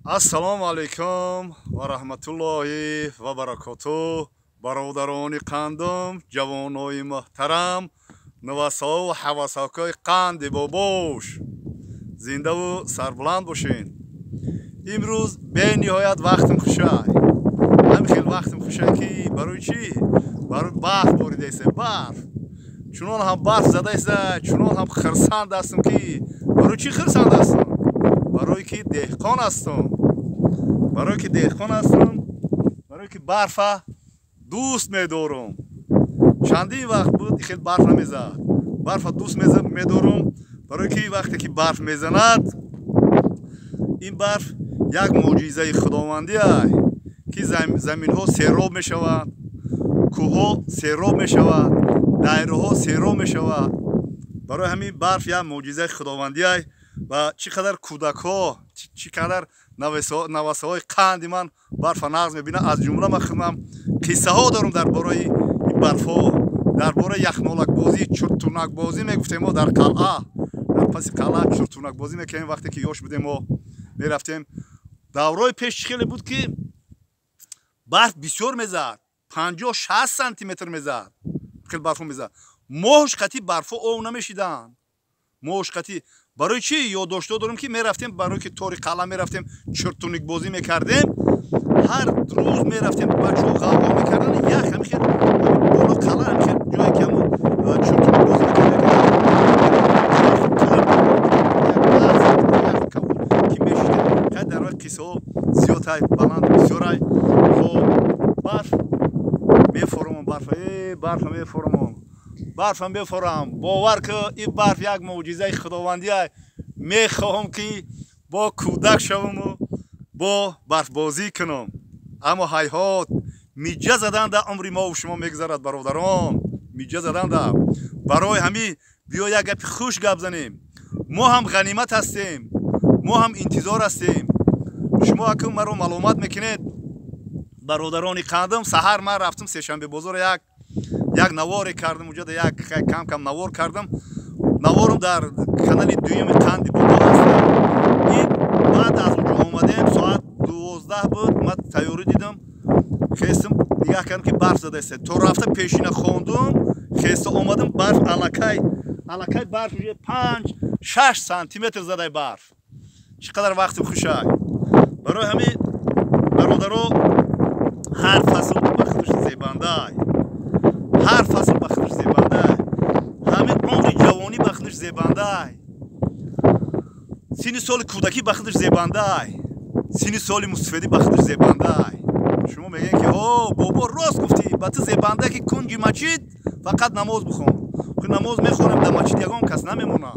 Ассалому алайкум ва раҳматуллоҳи ва баракоту. Бародарони қандум, ҷавонои муҳтарам, нувасову ҳавасокои қанди бобош, зиндаву сарбуланд бошед. Имрӯз бениҳоят вақтим хушай, ҳамин хел вақтим хушай, ки барои чӣ? Барои барф боридаеста, барф чунон ҳам барф задаеста, чунон ҳам хирсанд ҳастам, ки барои чӣ хирсанд ҳастам? Барое ки деҳқон ҳастам, барое ки деҳқон ҳастам, барое ки барфа дӯст медорам. Чандин вақт буд, хел барф намезад. Барфа дӯст медорам, барое ки вақте ки барф мезанад, ин барф як мӯъҷизаи худовандӣ ай, ки заминҳо сероб мешаванд, кӯҳҳо сероб мешавад, дайраҳо сероб мешавад. Барои ҳамин барф як мӯъҷизаи худовандӣ ай. Ва чӣ қадар кӯдакҳо, чӣ қадар навасаҳои қанди ман барфа нағз мебинанд. Аз ҷумла ман худам қиссаҳо дорам дар бораи ин барфҳо, дар бораи яхнолакбозӣ, чуртунакбозӣ мегуфтем мо дар қалъа, дар паси қалъа чуртунакбозӣ мекардем. Вақте ки ёш будем, мо мерафтем. Даврои пеш чӣ хеле буд, ки барф бисёр мезад, 50-60 сантиметр мезад, хел барфҳо мезад. Моҳш қатӣ барфҳо ов намешиданд, моҳш қатӣ. Барои чӣ ёддоштҳо дорем, ки мерафтем, барои ки тори қалъа мерафтем, чуртуникбозӣ мекардем. Ҳар рӯз мерафтем, бачаҳо ғавғо мекарданд, ях ҳамин хел боло қалъа, ҳамин хел ҷое ки ҳамун чуртуникбозӣ мекардем, ки мешидем. Хай, дар вай қиссаҳо зиёдтай, баланд бисёрай. Хоб, барф мефоромам, барфа, э, барфа мефоромам, барфа мефорам. Бовар ки, ин барф як мӯъҷизаи худовандӣ. Мехоҳам, ки бо кӯдак шаваму бо барфбозӣ кунам, аммо ҳайҳот, миҷа заданда умри мову шумо мегузарад, бародарон, миҷа заданда. Барои ҳамин биё як гапи хуш гап занем. Мо ҳам ғанимат ҳастем, мо ҳам интизор ҳастем. Шумо акун маро маломат мекунед, бародарони қандам. Саҳар ман рафтам Сешанбе бозор, як наворе кардам уҷода, як кам кам навор кардам. Наворам дар канали дуюми Қанди бобо ҳаст. Ин баъд аз уҷо омадем, соат 12 буд. Ман тайёрӣ дидам, хестам, нигаҳ кардам, ки барф задаест. То рафта пешина хондум, хеста омадам, барф аллакай барф уже 5-6 сантиметр задай барф. Чӣ қадар вақти хушай! Барои ҳамин, бародаро, ҳар фасл ба худаш зебандай, ҳар фасл ба худаш зебандай. Ҳамин умри ҷавонӣ ба худаш зебандай, синни соли кӯдакӣ ба худаш зебандай, синни соли мустафедӣ ба худаш зебандай. Шумо мегӯед, ки о, бобо, рост гуфтӣ, ба ту зебанда, ки кунҷи мачид фақат намоз бихон. Намоз мехонем, дар мачид ягон кас намемонад.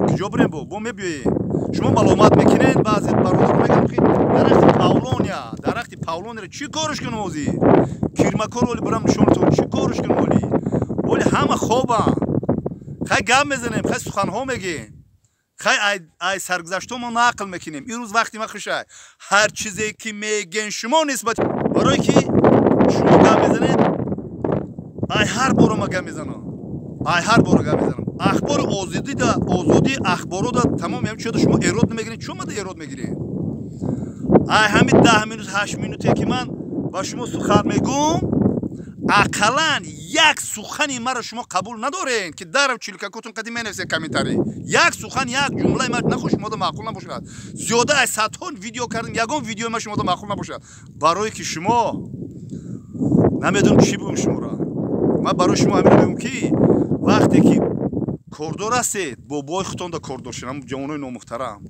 Куҷо бирем? Бо мебиёем. Шумо маломат мекунед. Баъзе бародаро мегӯянд, ки дарахти павлония, дарахти павлонияро чӣ корш кунем? Ҳозир кирмакор оли бирам нишонтон, чӣ корш кунем? Оли ҳама хобанд. Хай, гап мезанем, хай, суханҳо мегӯем, хай, ай саргузаштҳо мо нақл мекунем. Ин рӯз вақти ма хушай. Ҳар чизе ки мегӯен шумо нисбат, барое ки шумо гап мезанед, ай ҳар боро ма гап мезанам, ай ҳар боро гап мезанам. Ахбори озодида, озодии ахборода тамоми ҳам чиёда шумо эрод намегиред. Чӣ омада эрод мегиред? Ай ҳамин 10 минут, 8 минуте ки ман ба шумо сухан мегӯм, ақаллан як сухани маро шумо қабул надоред, ки дарав чилкакотон қади менависед комментарий. Як сухан, як ҷумлаи ма нахо шумода маъқул набошад. Зиёда аз садҳо видео кардем, ягон видеои ма шумода маъқул набошад. Барое ки шумо, намедонам чӣ бигӯм шуморо. Ман барои шумо ҳамин мегӯм, ки вақте ки кордор ҳастед, бобои худтонда кордор шед, ҳамн ҷавонои номуҳтарам.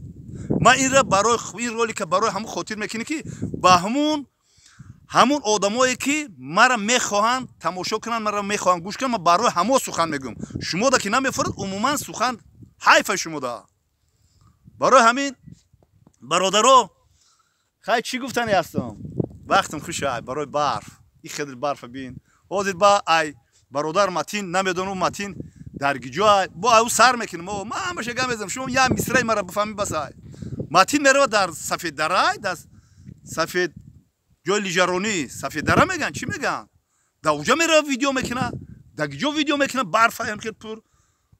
Ман инра барои ин ролика барои ҳамун хотир мекунем, ки ба ҳамун одамое ки мара мехоҳанд тамошо кунанд, мара мехоҳанд гӯш кунанд, ман барои ҳамо сухан мегӯям. Шумода ки намефорад, умуман сухан ҳайфа шумода. Барои ҳамин, бародаро, хай, чӣ гуфтани ҳастам? Вақтам хушай барои барф. И хедр барфа бин. Ҳозир ба ай бародар Матин, намедонам, Матин дар гиҷо бо ау сар мекунем. Ма ҳамаша гап мезанам, шумо як мисраи мара бифаҳмӣ, басай. Матин меравад дар Сафеддарай, дар сафед ҷои лижаронӣ, Сафеддара мегӯянд, чӣ мегӯянд, дар уҷа меравад, видео мекунад. Дар гиҷо видео мекунад? Барфа ҳам хел пур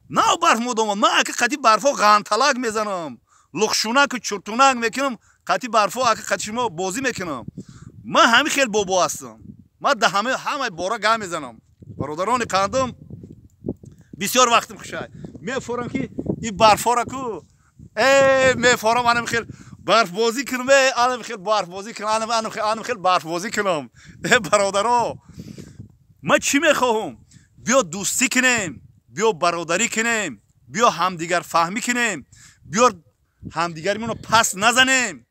нав барф модома. Ман ака қати барфҳо ғанталак мезанам. Лухшунаку чуртунак мекунам, қати барфо ака қати шумо бозӣ мекунам. Ман ҳамин хел бобо ҳастам. Ман да ҳамаи бора гап мезанам. Бародарони қандум, бисёр вақтим хушай. Мефорам ки ин барфора ку мефорам, анам хел барфбозӣ кунам, анам хел барфбозӣ кунам, анам хел барфбозӣ кунам. Э бародаро, ман чӣ мехоҳам? Биё дӯстӣ кунем, биё бародарӣ кунем, биё ҳамдигарфаҳмӣ кунем, биё ҳамдигаримонро пас назанем.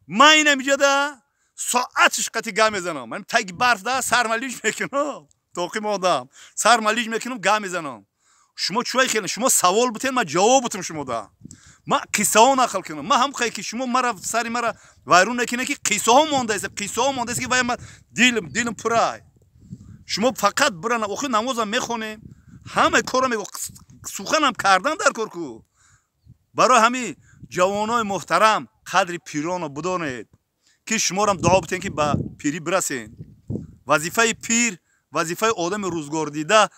Ман инам иҷода соатш қати гап мезанам. Ман таги барф да сармалиш мекунам, тоқи модам сармалиш мекунам, гап мезанам. Шумо чӯй хеле шумо савол бутен, ман ҷавоб бутам шумо да. Ман қиссаҳо нақл кунам. Ман ҳам хай ки шумо мара сари мара вайрон накунед, ки қиссаҳо мондааст, қиссаҳо мондааст, ки вай ман дилам пурай. Шумо фақат бирана охир намозам мехонем, ҳамаи корро мего, суханам кардан дар кор ку. Барои ҳамин ҷавонои муҳтарам, қадри пиронро бидонед, ки шуморам дуо битен, ки ба пирӣ бирасен. Вазифаи пир, вазифаи одами рӯзгордида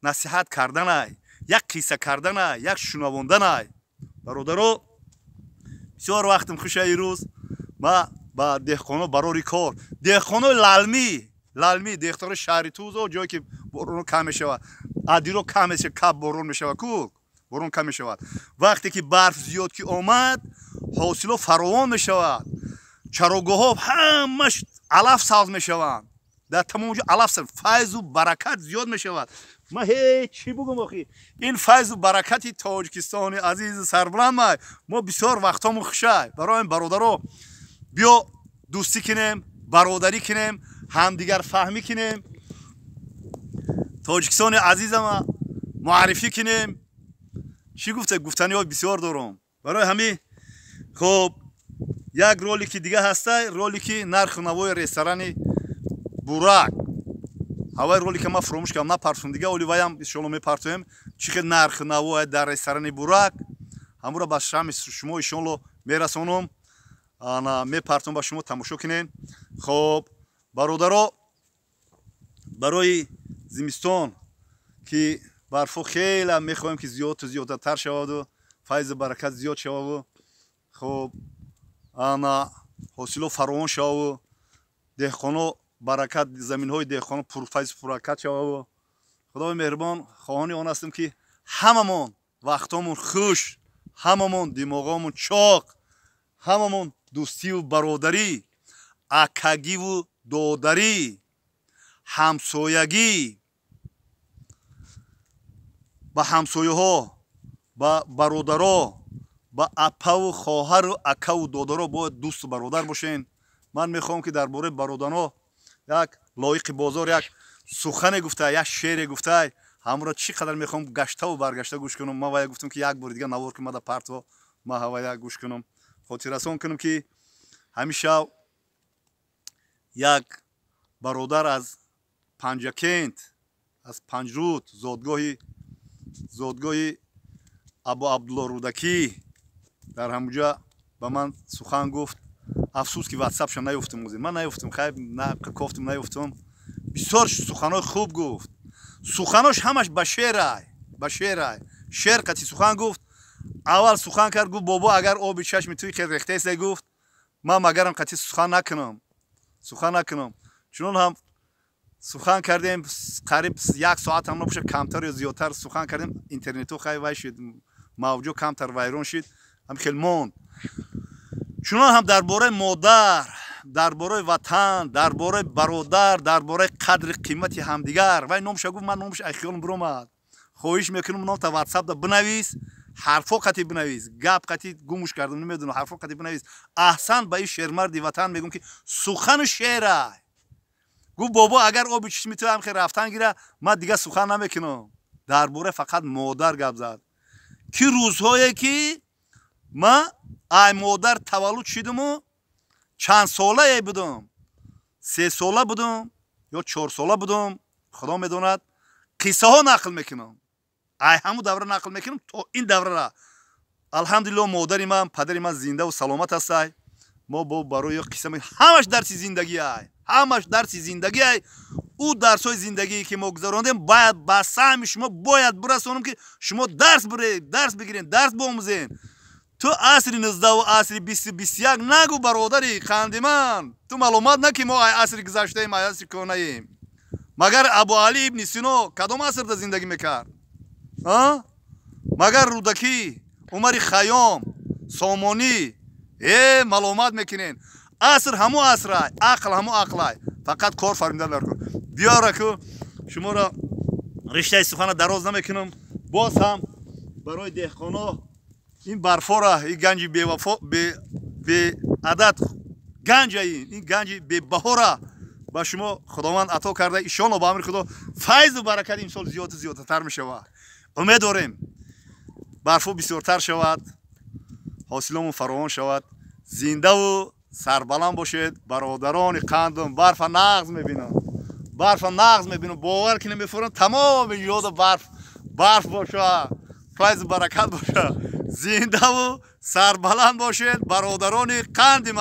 насиҳат карданай, як қисса карданай, як шунавонданай. Бародаро, бисёр вақтим хуша ирӯз. Ма ба деҳқоно барори кор, деҳқонои лалмӣ, лалмӣ деҳқонои шаҳри Тузо, ҷое ки борон кам мешавад, адиро кам мешавад, каб борон мешавад ку, борон кам мешавад. Вақте ки барф зиёд ки омад, ҳосило фаровон мешавад, чарогоҳҳо ҳамаш алаф сабз мешаванд, дар тамоми ҷо алаф сабз, файзу баракат зиёд мешавад. Ман ҳеҷ чӣ бугум охи, ин файзу баракати Тоҷикистони азизу сарбуланд май. Мо бисёр вақтҳомон хушай. Барои бародаро, биё дӯстӣ кунем, бародарӣ кунем, ҳамдигарфаҳмӣ кунем, Тоҷикистони азизама муаррифӣ кунем. Чӣ гуфта гуфтаниҳо бисёр дорам. Барои ҳамин хоб як ролики дига ҳастай, ролики нарху навои ресторани Бурак. Ҳавай ролика ман фуромӯш кардам, напартум дига, оли ваям иншоалло мепартоем. Чӣ хел нарху навоя дар ресторани Бурак, ҳамуро ба шами шумо иншоалло мерасонам, ана мепартом, ба шумо тамошо кунед. Хоб бародаро, барои зимистон ки барфо хеле мехоҳем ки зиёдту зиёдтар шаваду файзу баракат зиёд шававу хоб ана ҳосило фаровон шававу деҳқоно баракат, заминҳои деҳқоно пурфайзу пурбаракат шававу Худои меҳрубон, хоҳони он ҳастем, ки ҳамамон вақтҳомон хуш, ҳамамон димоғомон чоқ, ҳамамон дӯстиву бародарӣ, акагиву додарӣ, ҳамсоягӣ, ба ҳамсояҳо, ба бародаро, ба апаву хоҳару акаву додаро бояд дӯсту бародар бошем. Ман мехоҳам, ки дар бораи бародаро як лоиқи бозор як сухане гуфта, як шеъре гуфтай, ҳамро чӣ қадар мехоҳам гаштаву баргашта гӯш кунам. Ман вая гуфтам, ки як бори дига навор ки мада партво, ман ҳавая гӯш кунам. Хотиррасон кунам, ки ҳамин шав як бародар аз Панҷакент, аз Панҷруд, зодгоҳи Абу Абдулло Рӯдакӣ, дар ҳамуҷа ба ман сухан гуфт. Афсӯс, ки ватсапша наёфтам, ман наёфтам, хайр, кофтам, наёфтам. Бисёр суханҳои хуб гуфт, суханош ҳамаш ба шеърай, ба шеърай, шеър қати сухан гуфт. Аввал сухан кард, гуфт: «Бобо, агар оби чашми туи хел рехтаеста, — гуфт, — ман магарам қати сухан накунам, сухан накунам». Чунон ҳам сухан кардем, қариб як соат ҳам набошад, камтар ё зиёдтар сухан кардем. Интернету хай вай шуд, мавҷо камтар вайрон шуд, ҳам хел монд. Чунон ҳам дар бораи модар, дар бораи ватан, дар бораи бародар, дар бораи қадри қимати ҳамдигар. Вай номша гуфт, ман номш ай хиёлам биромад. Хоҳиш мекунам, номта ватсапда бинавис, ҳарфо қати бинавис, гап қати гумуш кардам, намедонам, ҳарфо қати бинавис. Аҳсан ба ин шермарди ватан мегӯм, ки сухану шеърай. Гуфт: «Бобо, агар оби чишми ту ҳам хел рафтан гира, ман дига сухан намекунам». Дар бораи фақат модар гап зад, ки рӯзҳое ки ман ай модар таваллуд шидуму чанд солае будум, 3 сола будум ё 4 сола будум, Худо медонад, қиссаҳо нақл мекунам, ай ҳамун давра нақл мекунам то ин даврара. Алҳамдулилло, модари ман, падари ман зиндаву саломат ҳастай. Мо бо барои қисса, ҳамаш дарси зиндагиай, ҳамаш дарси зиндагиай. Ӯ дарсҳои зиндагие, ки мо гузарондем, бояд ба саҳми шумо бояд бирасонам, ки шумо дарс бигирен, дарс биомӯзен. Ту асри 19-у асри 20-у 21 нагӯ, бародари қанди ман. Ту маломат наки, мо ай асри гузаштаем, ай асри кӯҳнаем. Магар Абу Али ибни Сино кадом асрда зиндагӣ мекард? Магар Рӯдакӣ, Умари Хайём, Сомонӣ? Маломат мекунен. Аср ҳамо асрай, ақл ҳамо ақлай, фақат кор фармидан дар кор. Биёраку, шуморо риштаи сухана дароз намекунам. Боз ҳам барои деҳқоно ин барфора, ин ганҷи бевафо, беадад ганҷа, ин ганҷи бебаҳора ба шумо Худованд ато карда. Иншоалло, ба амри Худо, файзу баракат имсол зиёду зиёдатар мешавад. Умед дорем, барфо бисёртар шавад, ҳосиломон фаровон шавад. Зиндаву сарбаланд бошед, бародарони қандум. Барфа нағз мебинам, барфа нағз мебинам, бовар ки намефурам. Тамоми ёда барф, барф боша, файзу баракат боша. Зиндаву сарбаланд бошед, бародарони қанди ман.